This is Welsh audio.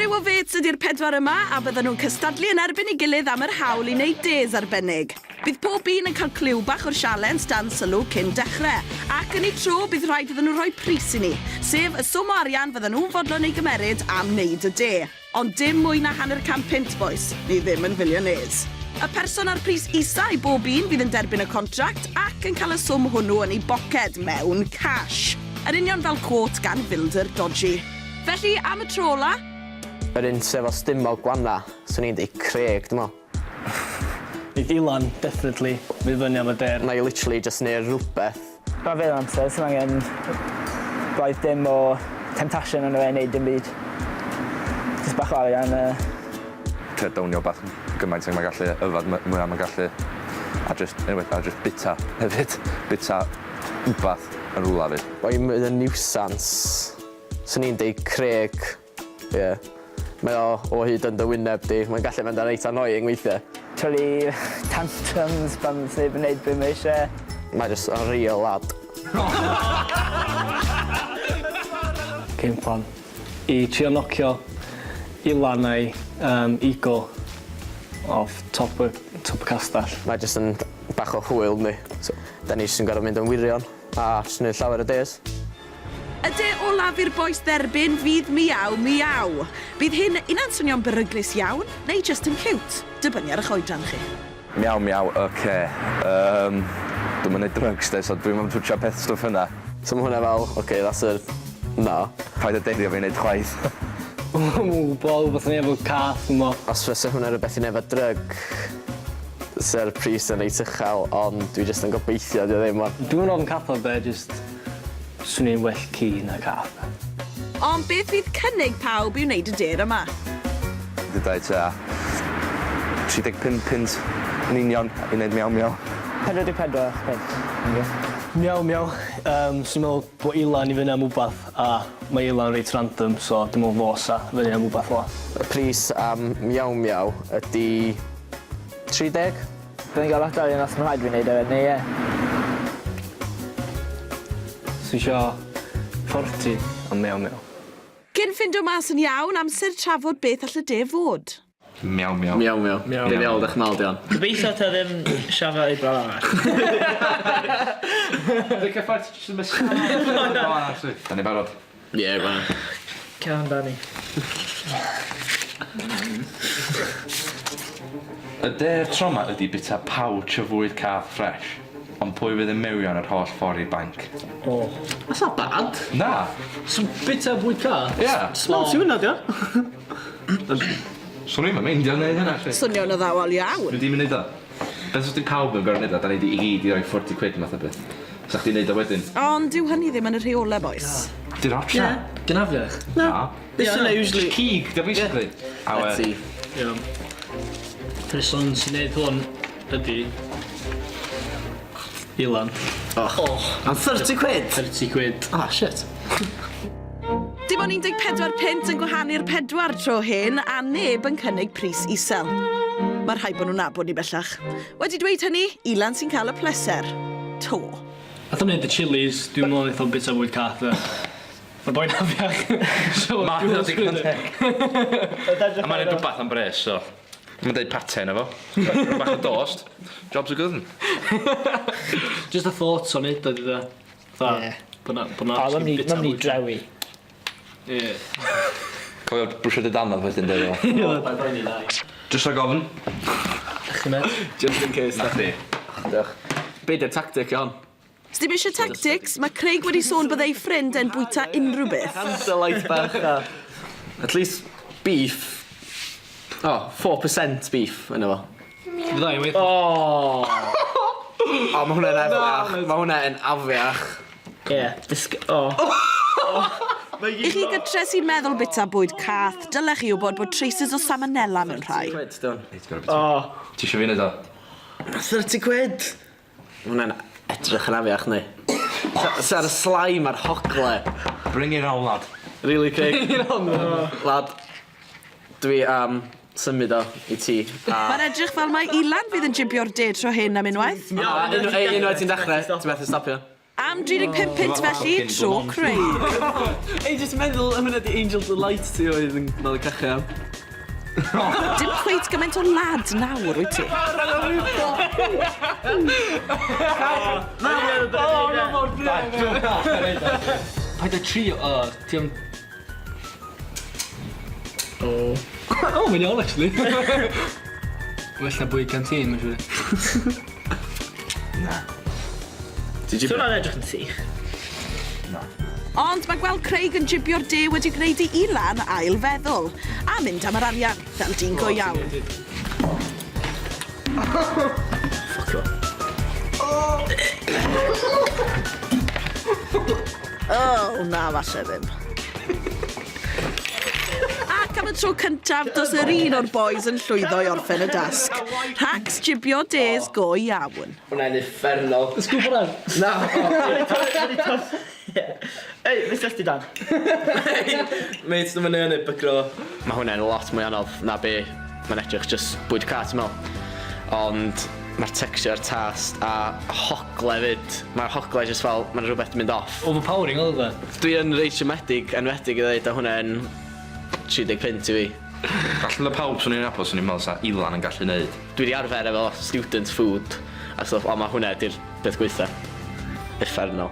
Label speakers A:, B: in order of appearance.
A: Criw o fêts ydi'r pedwar yma a byddan nhw'n cystadlu yn erbyn ei gilydd am yr hawl i wneud des arbennig. Bydd pob un yn cael cliw bach o'r sialens dan sylw cyn dechrau, ac yn eu tro bydd rhaid iddyn nhw rhoi pris i ni, sef y swm o arian fyddan nhw'n fodlon ei gymeryd am wneud y de. Ond dim mwy na hanner can punt, bois, ni ddim yn fillionaires. Y person â'r pris isa i bob un fydd yn derbyn y contract ac yn cael y swm hwnnw yn ei boced mewn cash. Yn union fel quote gan Builder Dodgy. Felly, am y tro ola.
B: Yr un sy efo stumog gwanna, swn i'n deud Craig dwi me'wl.
C: Nid Ilan, definitely, fydd fyny am y dare.
B: Nai literally jyst neud rwbeth.
D: Rhan fwya o'r amser sdim angen braidd dim o temptation arno fe i neud dim byd. Jyst bach o arian a...
E: Trio downio wbath gymaint ag mae'n gallu, yfad my- mwya mae'n gallu, a jyst anyway a jyst bita hefyd, bita wbath yn rwla 'fyd.
B: Boi mwy o nuisance. Swn i'n deud Craig. Ie. Mae o o hyd yn dy wyneb di. Mae'n gallu mynd yn reit annoying weithie.
D: Twlu tantrums pan sneb yn neud be mae isie.
B: Mae jyst yn real lad.
C: Game plan. I trio nocio Ilan a'i yym ego off top y top y castell.
B: Mae jyst yn bach o hwyl yndi? So 'dan ni jyst yn gor'o' mynd yn wirion a jyst neud llawer o des.
A: Y de olaf i'r bois dderbyn fydd miaw miaw. Bydd hyn unai'n swnio'n beryglus iawn, neu jyst yn ciwt, dibynnu ar eich oedran chi.
E: Miaw miaw ok yym dwi'm yn neud drygs de so dwi'm am twtsio peth stwff yna.
B: So ma' hwnna fel ok that's a na.
E: Paid a derio fi neud chwaith.
C: Dwi'm yn gwbo wbath i neu' efo cath dw'mo.
B: Os fysa hwnna rwbeth i neu' efo dryg sa'r pris yn reit uchel ond dwi jyst yn gobeithio 'di o ddim 'wan.
C: Dwi'm yn ofn cathod de jyst Swn i'n well ci na cath.
A: Ond beth fydd cynnig pawb i wneud y dêr yma?
E: Deuda i tua 35 punt yn union i neud miaw miaw.
D: 44 punt yndi?
C: Miaw miaw. Yym swn i'n meddwl bo' Ilan i fyny am wbath a mae Ilan reit random so dwi'n me'wl fo sa fyny am wbath fela.
B: Y pris am miaw miaw ydi 30.
D: Dw i'n gael lot o arian os ma rhaid fi neud e wedyn 'ny ie.
C: Sw isio forty am meow meow.
A: Cyn ffindo mas yn iawn, amser trafod beth all y de fod.
E: Miaw miaw.
B: Miaw miaw.
C: Miaw.
B: Dim iawn dych mal di on.
D: Gobeithio taw ddim siafio eyebrow arall.
F: Licio'r ffaith ti jyst yn mynd
E: Da ni barod?
B: Ie go on.
D: Cer amdani.
E: Y dare tro 'ma ydi bita pouch o fwyd cath ffresh, ond pwy fydd yn mewio ar yr holl ffor i'r banc?
C: O.
B: That's not bad.
E: Na!
C: So bita bwyd cath?
E: Ia.
B: Smart yw hwnna 'di o?
E: Swn i'm yn meindio neud hynna 'lly.
A: Swnio'n addawol iawn.
E: Dwi 'di mynd neud o. Beth os 'di pawb yn gor'o' neud o, 'dan ni 'di i gyd 'di roi forty quid math o beth. Sa chdi'n neud o wedyn?
A: Ond dyw hynny ddim yn y rheole bois.
E: Di'r opsiwn.
C: Ie. Di'n afiach?
E: Na.
B: This yna usually...
E: Jyst cig 'di o basically. A we-
B: Let's see.
C: Iawn. Person sy'n neud hwn ydi Ilan.
B: Och.
C: Och.
B: Am thirty quid?
C: Thirty quid.
B: Ah shit.
A: Dim ond 14 punt yn gwahanu'r pedwar tro hyn, a neb yn cynnig pris isel. Mae rhaid bod nhw'n nabod ni bellach. Wedi dweud hynny, Ilan sy'n cael y pleser. To.
C: Nath o neud y chillies, dwi'n meddwl neith o bita fwyd cath fe. Ma'r boi'n afiach. So
E: Ma' hynna'n digon teg.
D: A
E: A ma'n neud wbath am bres so. Ma'n deud pate yno fo. Bach o dost. Job's a good 'un.
C: Just the thoughts o neud o 'di de. Fatha...
D: Ie.
C: Bo' 'na bo' 'na
D: O ma'n
C: actually
D: myn' i
C: bita
D: drewi.
C: Ie.
E: Cofio brwsio dy dannedd wedyn de ddo.
C: Ie. Paid poeni na.
E: Jyst rhag ofn.
C: Dach chi'n mêt?
B: Just in case.
E: Na chdi.
B: Diolch. Be' 'di'r tactic iawn?
A: Sdim eisiau tactics, mae Craig wedi sôn byddai ei ffrind e'n bwyta unrhyw beth.
B: Candlelight bach a... At least beef. O, 4% beef yno fo.
C: Fydda i'n weithio.
B: O! O, ma' hwnna'n afiach. Ma' hwnna yn afiach.
D: Ie, disg- o.
A: I chi gytre sy'n meddwl bita bwyd cath, dylech chi wybod bod traces o salmonella mewn rhai.
B: Quid, dwn.
E: O. Ti isio fi neud o?
B: 30 quid! Ma' hwnna'n edrych yn afiach yndi? Sa- Sa'r slime a'r hogle.
E: Bring it on lad.
B: Really Craig?
C: Bring it on lad.
B: Lad, dwi am symud o i ti a...
A: Mae'n edrych fel mai Ilan fydd yn jibio'r de tro hyn am unwaith.
B: A unwaith ti'n dechrau, ti methu stopio.
A: Am 35 punt felly, tro Craig.
B: Ei, jyst meddwl, hwnna di Angel Delight ti oedd yn fel y cachu am.
A: Dim cweit gymaint o lad nawr, wyt ti?
F: Paid â trio, o, ti am... O. O, mae'n iawn, actually. Well na bwyd canteen, mae'n siŵr.
B: Did you...
D: So hwnna'n edrych yn sych.
A: Ond mae gweld Craig yn jibio'r de wedi gwneud i Ilan ail feddwl, a mynd am yr arian, fel dyn go iawn. O, na, falle ddim. Ac am y tro cyntaf, does yr un o'r boys yn llwyddo i orffen y dasg. Rhacs jibio des go iawn.
B: Hwnna'n uffernol.
C: Sgwb hwnna!
B: Na!
D: Ei, beth ys ti dan?
B: Mate, dwi'n mynd i bygro. Mae hwnna'n lot mwy anodd na be mae'n edrych just bwyd car, ti'n meddwl. Ond mae'r texture, taste a hogle fyd. Mae'r hogle just fel, mae'n rhywbeth yn mynd off.
C: Overpowering oedd e.
B: Dwi yn reit siomedig, enwedig i ddweud, a hwnna'n 30 punt i fi.
E: Allan o pawb swn i'n nabod, swn i'n meddwl sa Ilan yn gallu neud.
B: Dwi wedi arfer efo student food a stuff, ond mae hwnna di'r peth gweitha. Uffernol.